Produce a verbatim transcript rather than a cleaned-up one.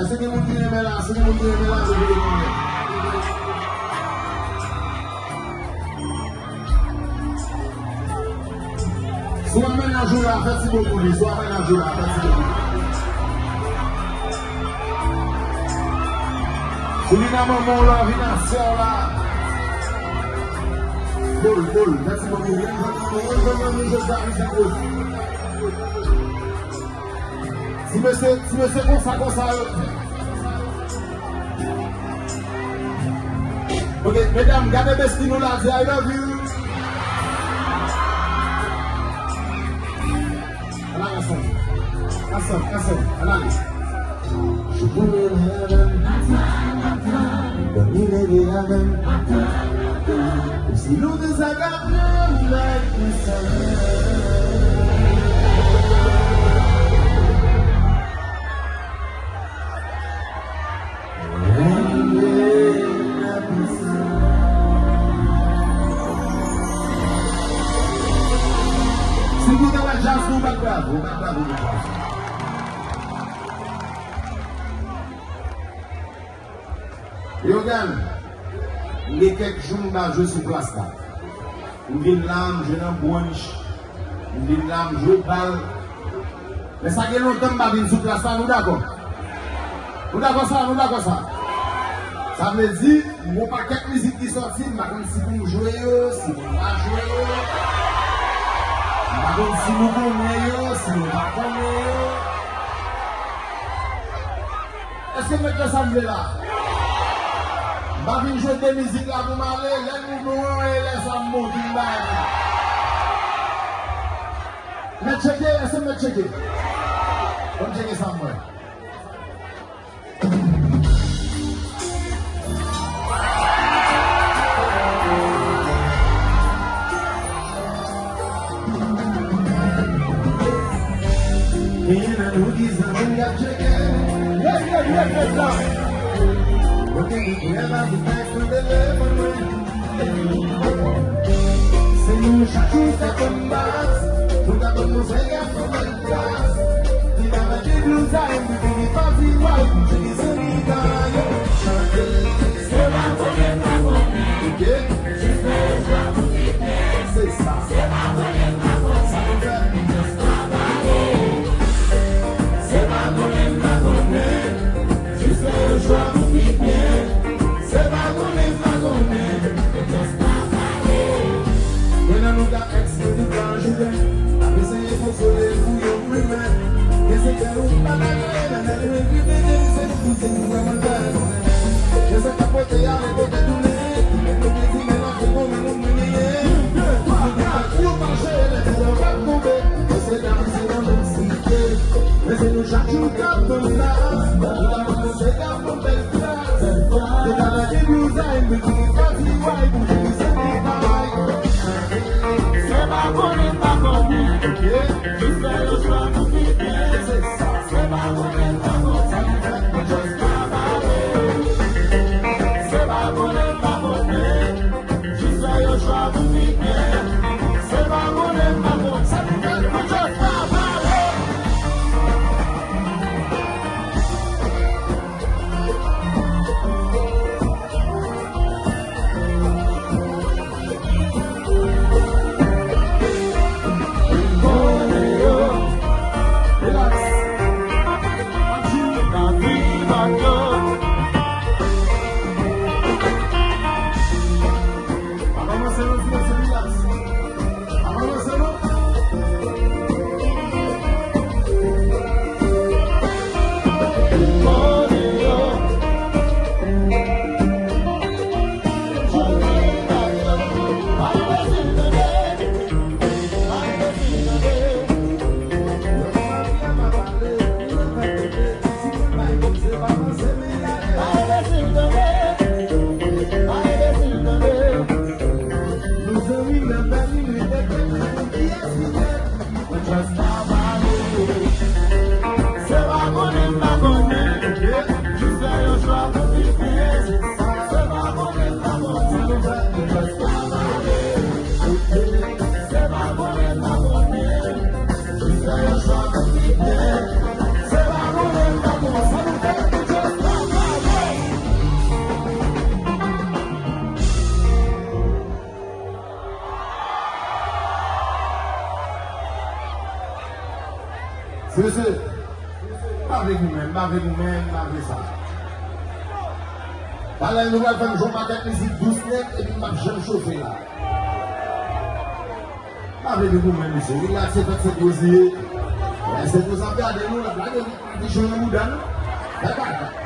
Èske gen moun ki renmen la? Èske gen moun ki renmen la? Leve men nou. Si w a mennaj ou la, fè ti bo pou li. Si w a mennaj ou la, fè ti bo pou li. Si li nan manman w la, vin nan sè w la. Bo l, bo l, fè ti bo pou li. Yon granmoun, yon granmoun, jodi a, li fè koze. Ti mesye, ti mesye konsa, konsa yo. Ok, medam, gade besti nou la, di "I love you." Ann ale ansanm. Ansanm, ansanm, ann ale. Jou pou leve avè m. Dòmi leve avè m. Ou si nou te sa ka pran m like mwen sa. Si nou te wè djaz nou bat bravo, bat bravo pou djaz. Yo, gade, m gen kèk jou m pa jwe sou plas la. M vin la, m jwe nan brunch. M vin la, m jwe bal. Men sa gen lontan m pa vin sou plas la, nou dakò? Nou dakò sa? Nou dakò sa? Sa vle di, m gon pakèt mizik ki sòti, m pa konn si pou m jwe yo, si pou m pa jwe yo. M pa konn si nou konnen yo, si nou pa konnen yo. Èske nou mèt fè sa m vle la? M pa vin jwe de mizik la pou m ale, lè nou bon e lè sa m bon vin bay. Mèt tcheke, èske m mèt tcheke? Ban m tcheke sa m wè. Genyen nan nou ki zanmi m k ap tcheke. Lève, lève, lève, lève la. Mwen te gen prèv avèk tèks nan telefòn mwen. Se nou chak jou k ap ban m baz. Pou ta ban nou fè gafon bèl gaz. Li pa mande blouza, M V P li pa di way. Pou ti zanmi ta yo chante. Se pa konnen, pa konnen. Ok. Se sa. Se pa konnen m pa konnen. Sa nou fè. Se pa konnen m pa konnen. Jis fè yo chwa pou ki byen. Se pa konnen m pa konnen. Mwen nan nou ka èks mwen tout la jounen. Ap eseye konsole l pou yon plimen. Gen sekrè ou pa ta genyen, men lè l rive, se pou di m kòman l fè konnen. Gen sa k ap pote ale, pote tounen. Ki mèt pote di men lage bon men moun mwen genyen. Yon de twa kat. Ou pa jere lè tèt ou ap tonbe. Mesye dam, se nan menm site. Men se nou chak jou k ap tann la. Nou ta konn se gafon bèl gras. Yo ta lage blouza, M V P li pa di way. Pou jere se li bay. Se pa konnen pa konnen. Ok. Jis fè yo chwa pou ki byen. Se sa. Se pa konnen pa konnen. Just pa pale. Se pa konnen pa konnen. Jis fè yo chwa pou ki byen. Se pa konnen pa konnen. Sa nou fè, nou just pa pale. Sese, m pa vle goumen, m pa vle goumen, m pa vle sa. Talè nou pral fè m jwe yon pakèt mizik dous nèt epi m p ap janm chofe la. M pa vle goumen, mesye. Rilakse, fèt se poze. Lè se pou sa ap gade nou, l ap lage pichon nan bouda nou. Bay bagay.